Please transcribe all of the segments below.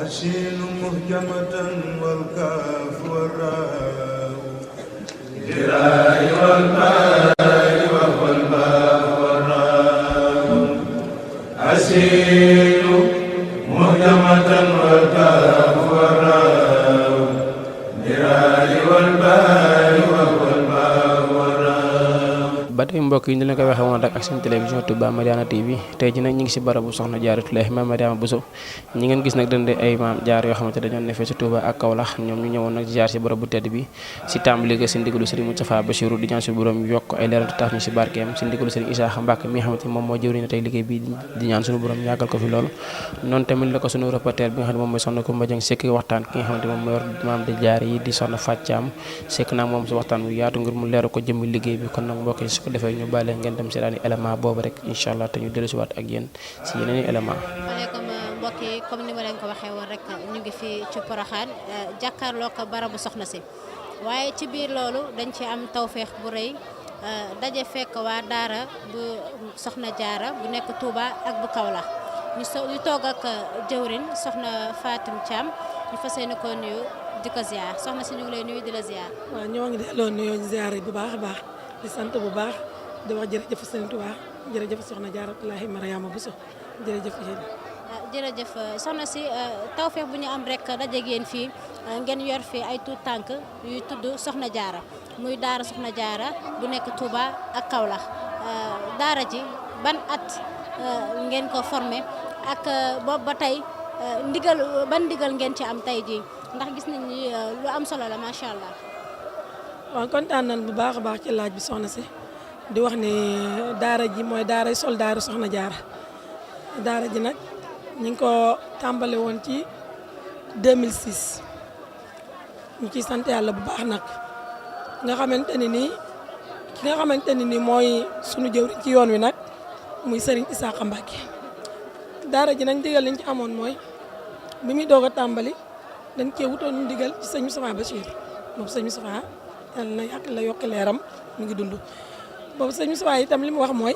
الشين مهجمة والكاف والراء للراء والباء والباء والراء الشين مهجمة والكاف والراء للراء والباء والباء والراء. ba tey mbokk yi ñu leen ko waxee woon rek ak seen télévision Touba Madiyana TV tey ji nag ñu ngi si barabu soxna Jaaratulahi Maam Mariama Bousso ñi ngeen gis nag dënd ay maam jaar yoo xamante dañoo nefee si Touba ak Kaolack ñoom ñu ñëwoon nag jaar si barabu tedd bi si tàmbali ga si ndigalu Serigne Moustapha Bassirou di ñaan si borom yokk ay leeral tax ñu si barkeem si ndigalu Serigne Issakha Mbacke mi nga xamante moom moo jëwriñ tey liggéey bi di ñaan suñu borom yàggal ko fi loolu noonu tamit la ko suñu reporter bi nga xam ne moom mooy soxna Koumba Dieng sekk waxtaan ki nga xamante moom moo yor maam di jaar yi di soxna Fathiam sekk nag moom si waxtaan bu yaatu ngir mu leeral ko jëmmi liggéey bi kon nag mbokk yi su ko defee ñu bàyyi ngeen dem si daani élément boobu rek incha allah te ñu dellusiwaat ak yéen si yeneen i élément. maaleykum mbokk yi comme ni ma leen ko waxee woon rek ñu ngi fi ci Porokhane jàkkaarloo ko barabu soxna si waaye ci biir loolu dañ ci am tawféex bu rëy daje fekk waa daara bu soxna jaara bu nekk Touba ak bu Kaolack ñu toog ak jëwrin soxna Fatim Thiam ñu fas yéene ko nuyu di ko ziar soxna si ñu ngi lay nuyu di la ziar. waaw ñoo ngi delloo nuyoo ziar bu baax a baax di sant bu baax. di wax jërëjëf Sëriñ Tuubaa jërëjëf soxna Jaaratulahi Mariama Bousso jërëjëf yéen. jërëjëf soxna si tawfeex bu ñu am rek dajeeg yéen fii ngeen yor fii ay tuut tànk yuy tudd soxna jaara muy daara soxna jaara bu nekk Touba ak Kaolack daara ji ban at ngeen ko formé ak boobu ba tey ban ndigal ngeen ci am tey ji ndax gis nañ ni lu am solo la macha allah. waaw kontaan nañ bu baax a baax ci laaj bi soxna si. di wax ni daara ji mooy daara soldaaru soxna jaara daara ji nag ñu ngi ko tàmbale woon ci 2006 ñu ciy sant yàlla bu baax nag nga xamante ni nii ki nga xamante ni nii mooy sunu jëwriñ ci yoon wi nag muy Serigne Issakha Mbacke daara ji nag ndigal liñ ci amoon mooy bi muy doog a tàmbali dañ cee wutoon ndigal ci sëñ Moustapha Bassirou moom sëñ Moustapha yàlla na yàq la yokk leeram mu ngi dund boobu sëñ Moustapha itam li mu wax mooy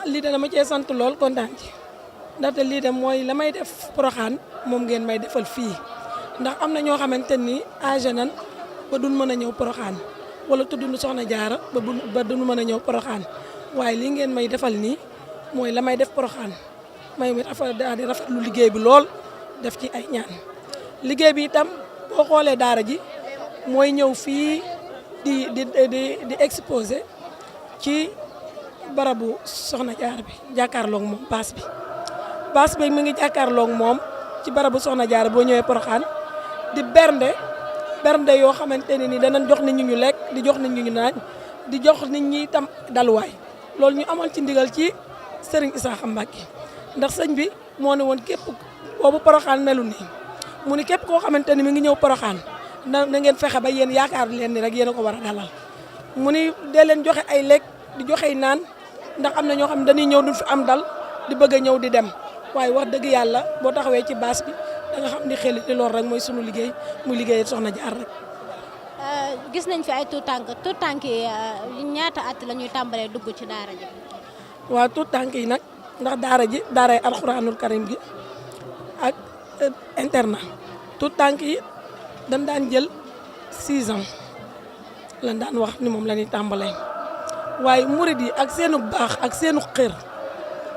lii de dama cee sant lool kontaan ci ndaxte lii de mooy la may def Porokhane moom ngeen may defal fii ndax am na ñoo xamante ni âgé nan ba duñ mën a ñëw Porokhane wala tudd nu soxna jaara ba duñ mën a ñëw Porokhane waaye lii ngeen may defal nii mooy la may def Porokhane may mi daal di rafetlu liggéey bi lool def ci ay ñaan liggéey bi itam boo xoolee daara ji mooy ñëw fii di exposé ci barabu soxna jaar bi jàkkaarloog moom baas bi mi ngi jàkkaarloog moom ci barabu soxna jaar boo ñëwee Porokhane di bernde yoo xamante ne ni danañ jox nit ñi ñu lekk di jox nit ñi ñu naan di jox nit ñi itam daluwaay loolu ñu amoon ci ndigal ci Serigne Issakha Mbacke ndax sëñ bi moo ne woon képp boobu Porokhane melu nii mu ni képp koo xamante ni mi ngi ñëw Porokhane na ngeen fexe ba yéen yaakaar leen ni rek yéen a ko war a dalal mu ni dee leen joxe ay lekk di joxe naan ndax am na ñoo xam ne dañuy ñëw duñ fi am dal di bëgg a ñëw di dem waaye wax dëgg yàlla boo taxawee ci baas bi da nga xam ni xel ni loolu rek mooy sunu liggéey muy liggéey soxna jaar rek. gis nañ fi ay tuut tànk yi ñaata at la ñuy tàmbalee dugg ci daara ji. waaw tuut tànk yi nag ndax daara ji daaray alxuraanul karim gi ak internat tuut tànk yi dañ daan jël 6 ans lan daan wax ni moom la ñuy tàmbalee waaye murid yi ak seenu baax ak seenu xër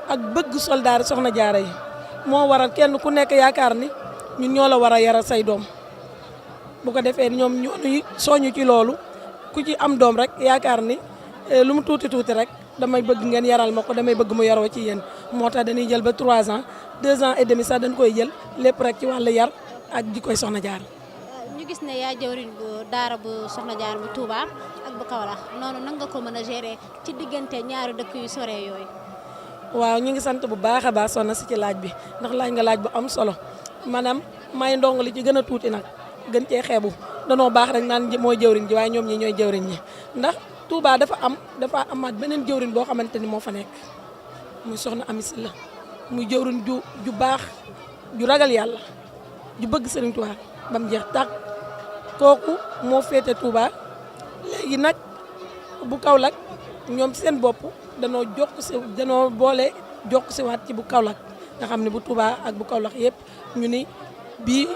ak bëgg soldaar soxna jaara yi moo waral kenn ku nekk yaakaar ni ñun ñoo la war a yaral say doom bu ko defee ñoom ñooñu soñu ci loolu ku ci am doom rek yaakaar ni lu mu tuuti rek damay bëgg ngeen yaral ma ko damay bëgg mu yaroo ci yéen moo tax dañuy jël ba 3 ans 2 ans et demi sax dañ koy jël lépp rek ci wàllu yar ak ji koy soxna jaar. ñu gis ne yaa jëwriñ bu daara bu soxna jaar bu Touba ak bu Kaolack noonu nan nga ko mën a gérer ci diggante ñaari dëkk yu sore yooyu. waaw ñu ngi sant bu baax a baax soxna si ci laaj bi ndax laaj nga laaj bu am solo maanaam may ndongo li ci gën a tuuti nag gën cee xeebu danoo baax rek naan mooy jëwriñ ji waaye ñoom ñi ñooy jëwriñ ñi ndax Touba dafa amaat beneen jëwriñ boo xamante ni moo fa nekk muy soxna Amiss la muy jëwriñ ju baax ju ragal yàlla ju bëgg Serigne Touba ba mu jeex tàkk kooku moo féete Touba léegi nag bu Kaolack ñoom seen bopp danoo boole jokk si waat ci bu Kaolack nga xam ne bu Touba ak bu Kaolack yëpp ñu ni bii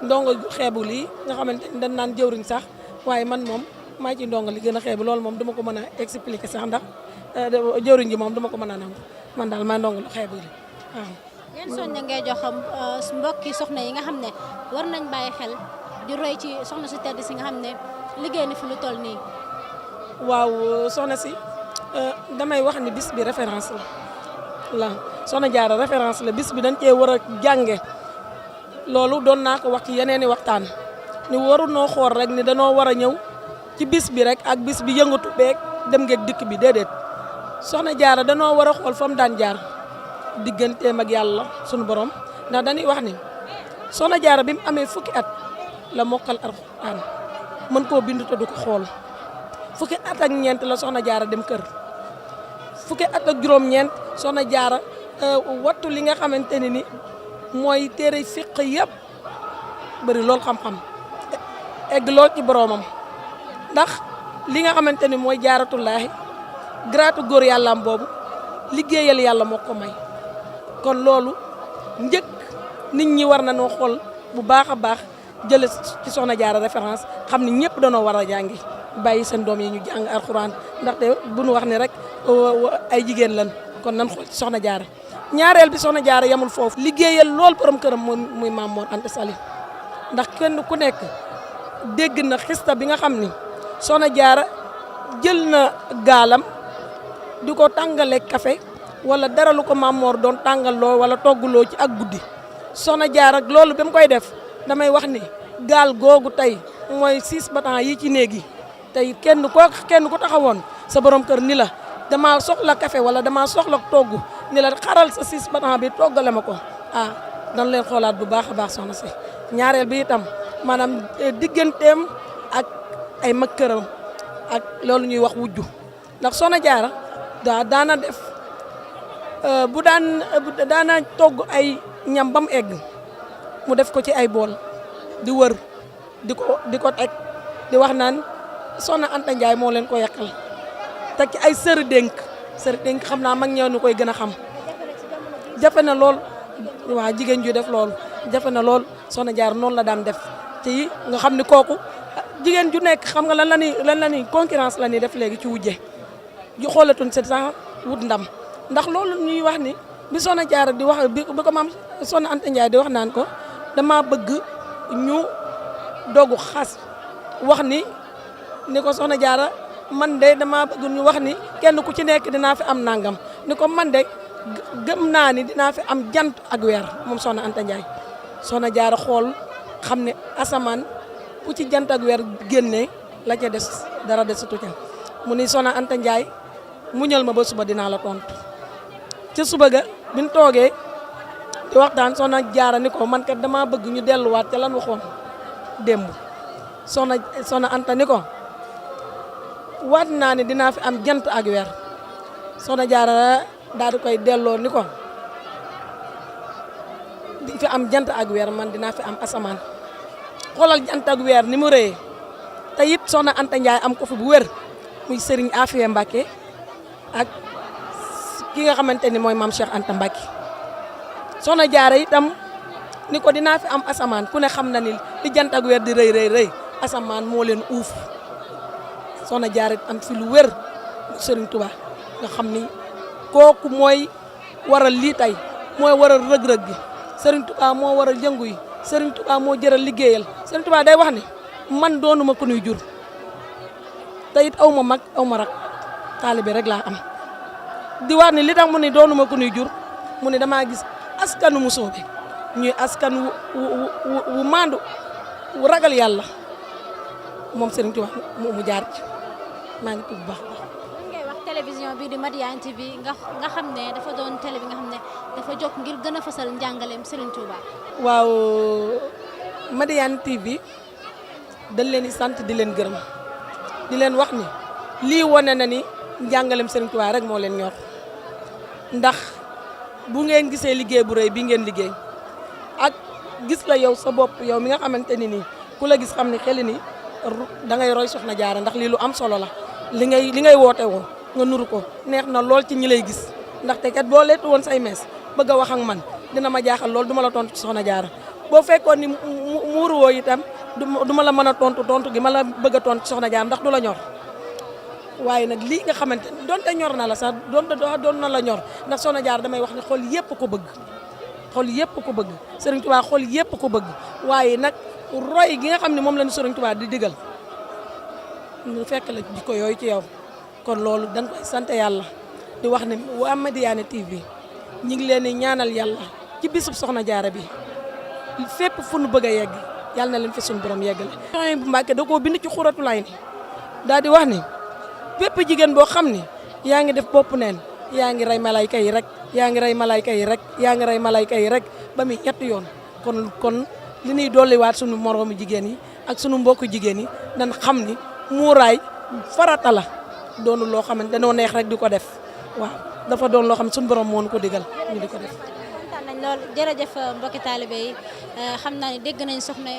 ndongo xeebu lii nga xamante ni dañ naan jëwriñ sax waaye man moom maa ci ndongo li gën a xeebu loolu moom duma ko mën a expliquer sax ndax jëwriñ gi moom duma ko mën a nangu man daal maa ndongo lu xeebu li waaw. yan soñña ngay jox mbokki soxna yi nga xam ne war nañ bàyyi xel di roy ci soxna si tedd si nga xam ne liggéey na fi lu toll nii. waaw soxna si damay wax ni bis bi référence la soxna Jaara référence la bis bi dañ cee war a jànge loolu doon naa ko wax ci yeneeni waxtaan ni waru noo xool rek ni danoo war a ñëw ci bis bi rek ak bis bi yëngatu beeg dem ngeeg dikk bi déedéet soxna Jaara danoo war a xool fa mu daan jaar digganteem ak yàlla sunu borom ndax dañuy wax ni soxna Jaara bi mu amee fukki at la mokkal alxuraan mën koo bind te du ko xool fukki at ak ñeent la soxna Jaara dem kër fukki at ak juróom-ñeent soxna Jaara wattu li nga xamante ne ni mooy téere fiq yëpp bëri loolu xam-xam egg lool ci boroomam ndax li nga xamante ni mooy jaaratullaahi garaatu góor yàllaam boobu liggéeyal yàlla moo ko may kon loolu njëkk nit ñi war na noo xool bu baax a baax jële ci soxna Jaara référence xam ni ñëpp danoo war a jàngi bàyyi seen doom yi ñu jàng alxuraan ndaxte bu nu wax ni rek ay jigéen lan kon nan xool ci soxna Jaara ñaareel bi soxna Jaara yamul foofu liggéeyal lool borom këram muy Maam Mor Anta Sali ndax kenn ku nekk dégg na xista bi nga xam ni soxna Jaara jël na gaalam di ko tàngale café wala dara lu ko Maam Mor doon tàngaloo wala togguloo ci ak guddi soxna Jaara loolu ba mu koy def damay wax ni gaal googu tey mooy 6 battant yi ci néeg yi tey kenn ku taxawoon sa borom kër ni la damaa soxla café wala damaa soxla togg ni la xaral sa 6 battant bi toggale ma ko dan leen xoolaat bu baax a baax soxna si ñaareel bi itam maanaam digganteem ak ay mag këram ak loolu ñuy wax wujju ndax soxna Jaara daana def bu daana togg ay ñam ba mu egg mu def ko ci ay bool di wër di ko teg di wax naan soxna Anta Ndiaye moo leen ko yàqal teg ci ay sëri dénk xam naa mag ñëw ni koy gën a xam jafe na lool waa jigéen ju def loolu jafe na lool soxna Jaara noonu la daan def te nga xam ni kooku jigéen ju nekk xam nga lan la ni concurrence la ni def léegi ci wujje ju xoolatuñ c'est ça wut ndam ndax loolu ñuy wax ni bi soxna Jaara di wax bi ko maam soxna Anta Ndiaye di wax naan ko dama bëgg ñu dogu xas wax ni ko soxna Jaara man de dama bëgg ñu wax ni kenn ku ci nekk dinaa fi am nangam ni ko man de gëm naa ni dinaa fi am jant ak weer moom soxna Anta Ndiaye soxna Jaara xool xam ne asamaan ku ci jant ak weer génnee la ca des dara desatu ca mu ni soxna Anta Ndiaye muñal ma ba suba dinaa la tontu ca suba ga biñ toogee di waxtaan soxna Jaara ni ko man kat dama bëgg ñu delluwaat ca lan waxoon démb soxna Anta ni ko waat naa ne dinaa fi am jant ak weer soxna Jaara daal di koy delloo ni ko di fi am jant ak weer man dinaa fi am asamaan xoolal jant ak weer ni mu rëyee te it soxna Anta Ndiaye am ko fi bu wér muy Serigne Afia Mbacke ak ki nga xamante ni mooy maam Cheikh Anta Mbacke soxna Jaara itam ni ko dinaa fi am asamaan ku ne xam na ni li jant ak weer di rëy asamaan moo leen uuf soxna Jaara am fi lu wér Serigne Touba nga xam ni kooku mooy waral lii tey mooy waral rëg-rëg gi Serigne Touba moo waral jëngu yi Serigne Touba moo jëral liggéeyal Serigne Touba day wax ni man doonuma ku nuy jur te it aw ma mag aw ma rak taalibe rek laa am di wax ni li tax mu ni doonuma ku nuy jur mu ne damaa gis askanu mu soobe ñuy askan wu maandu wu ragal yàlla moom Serigne Touba mu jaar ci maa ngi tudd bu baax a baax. lan ngay wax télévision bii di Madiyana TV nga xam ne dafa doon télé bi nga xam ne dafa jóg ngir gën a fasal njàngaleem Serigne Touba. waaw Madiyana TV dañ leen di sant di leen gërëm di leen wax ni lii wane na ni njàngaleem Serigne Touba rek moo leen ñor ndax bu ngeen gisee liggéey bu rëy bi ngeen liggéey ak gis la yow sa bopp yow mi nga xamante ni nii ku la gis xam ni xeli ni da ngay roy Soxna Jaara ndax lii lu am solo la li ngay woote woo nga nuru ko neex na lool ci ñi lay gis ndaxte kat boo leetu woon say mees bëgg a wax ak man dina ma jaaxal loolu du ma la tontu ci soxna jaara boo fekkoon ni muuru woo itam du ma la mën a tontu gi ma la bëgg a tontu ci soxna jaara ndax du la ñor waaye nag lii nga xamante ne donte ñor na la sax doon na la ñor ndax soxna jaara damay wax ne xol yëpp ko bëgg xol yëpp ko bëgg Serigne Touba xol yëpp ko bëgg waaye nag roy gi nga xam ne moom la ñu Serigne Touba di digal ñu fekk la jikko yooyu ci yow kon loolu dañ koy sant yàlla di wax ne waa Madiyana TV ñu ngi leen di ñaanal yàlla ci bisub soxna jaara bi fépp fu nu bëgg a yegg yàlla na leen fi suñu borom yeggale. soxna bu Mbàkke da koo bind ci xuratu lay ni daal di wax ni bépp jigéen boo xam ni yaa ngi def bopp neen yaa ngi rey malayka yi rek yaa ngi rey malayka yi rek yaa ngi rey malayka yi rek ba muy ñetti yoon kon li ñuy dolliwaat sunu moroomu jigéen yi ak sunu mbokku jigéen yi dañ xam ni muuraay farata la doonu loo xamante danoo neex rek di ko def waaw dafa doon loo xam ne suñu borom moo ñu ko digal ñu di ko def. kontaan nañ lool jërëjëf mbokki taalibe yi xam naa ne dégg nañ soxna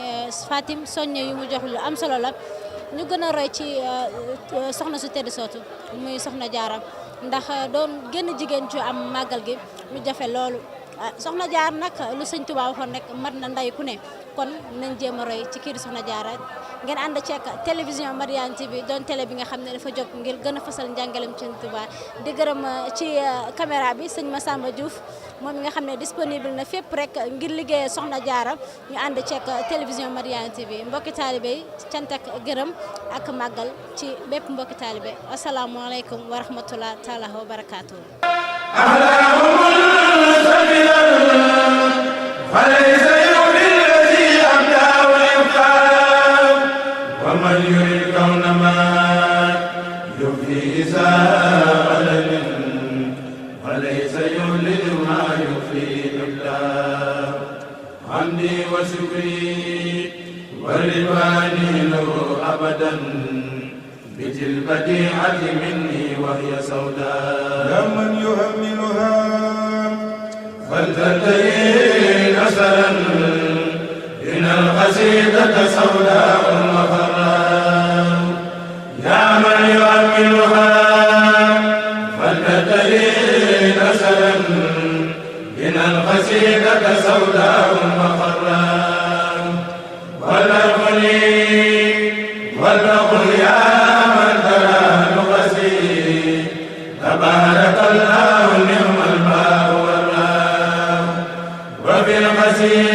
Fatim soññe yu mu jox lu am solo la ñu gën a roy ci soxna su tedd sootu muy soxna Jaara ndax doon génn jigéen ci am màggal gi lu jafe loolu soxna Jaara nag lu sëñ Tuubaa waxoon rek mat na nday ku ne kon nañ jéem a roy ci kii di soxna Jaara ngeen ànd ceeg télévision Madiyana TV doon télé bi nga xam ne dafa jóg ngir gën a fasal njàngalem ci Tuubaa di gërëm ci caméra bi sëñ Massamba Diouf moom mi nga xam ne disponible na fépp rek ngir liggéeyee soxna Jaara ñu ànd ceeg télévision Madiyana TV mbokki taalibe yi cant ak gërëm ak màggal ci bépp mbokki taalibe asalaamaaleykum wa rahmatullah taala wa barakaatu. ومن يريد كون ما يفي إزاء وليس يولد ما يفي إلا حمدي وشكري ورضواني له أبدا بتلبديعة مني وهي سوداء يا من يهملها فلتتين أثرا إن القصيدة سوداء وفراء يا من يؤمنها فلتتين أثرا إن القصيدة سوداء وفراء والأغني يا من ترى نقصي تبارك الله نعم الباء والراء وفي القصيدة